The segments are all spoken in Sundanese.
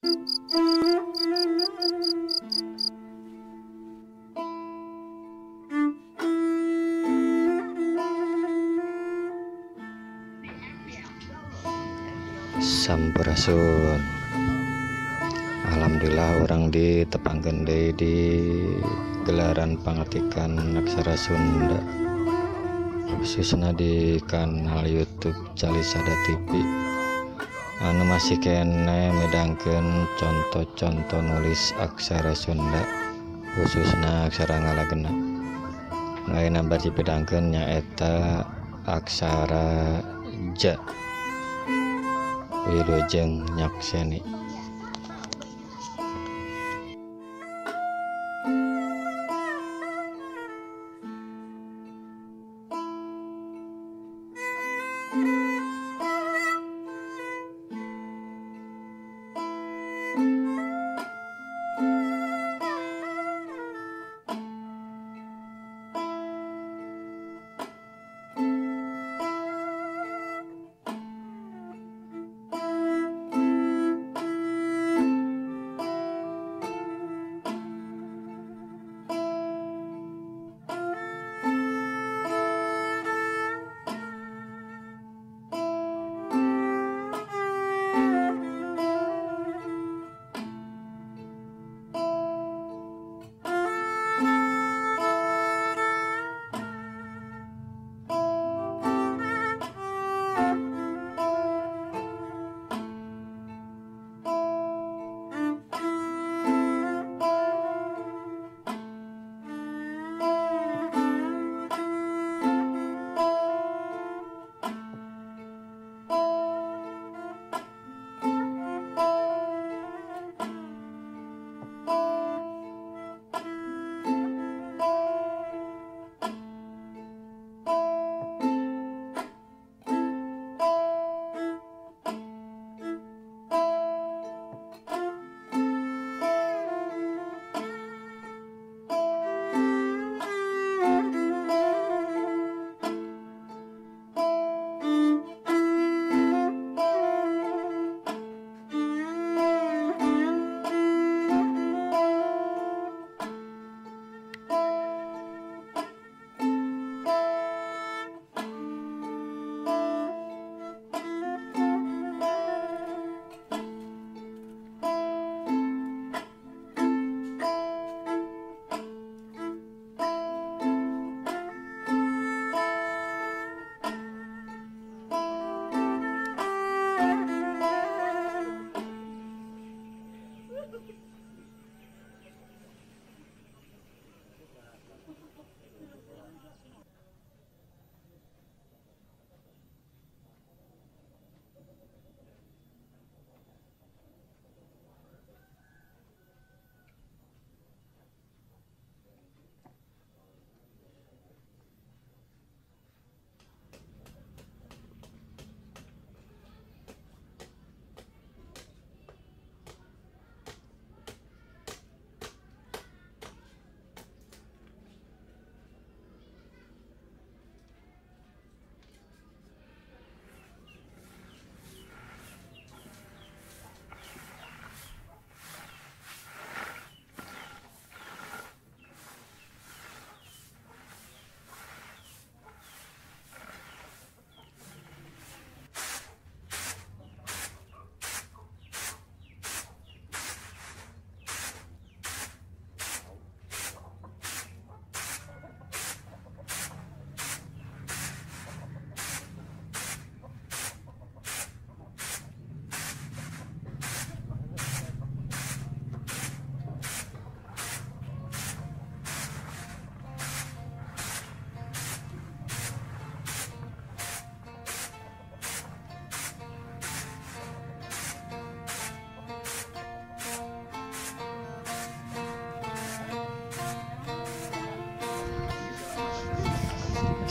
Sampurasun. Alhamdulillah orang ditepangkeun deui di gelaran pangatikan aksara Sunda, khususnya di kanal YouTube Calisada TV anu masih kene medangkeun contoh-contoh nulis aksara Sunda, khususnya aksara ngalagena. Lain bari dipedangkeun nyaeta aksara ja. Wilujeng nyakseni.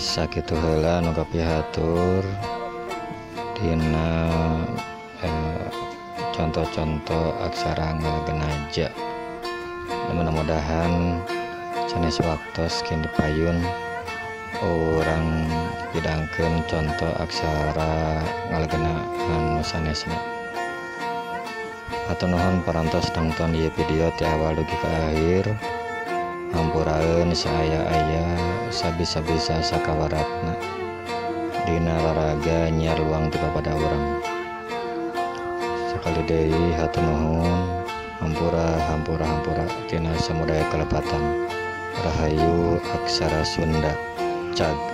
Sakitu heula nu kapihatur dina contoh-contoh aksara ngalagena ja. Mudah-mudahan sanes waktos kin dipayun orang pidangkeun contoh aksara ngalagena anu sanesna. Hatur nuhun parantos nonton ieu video ti awal dugi ka akhir. Hampuraeun saaya-aya sabisa-bisa sakawaratna. Dina laraga nyiar luang ti papada urang. Sakali deui hatur nuhun, hampura hampura hampura tina samudaya kalepatan. Rahayu aksara Sunda. Cag.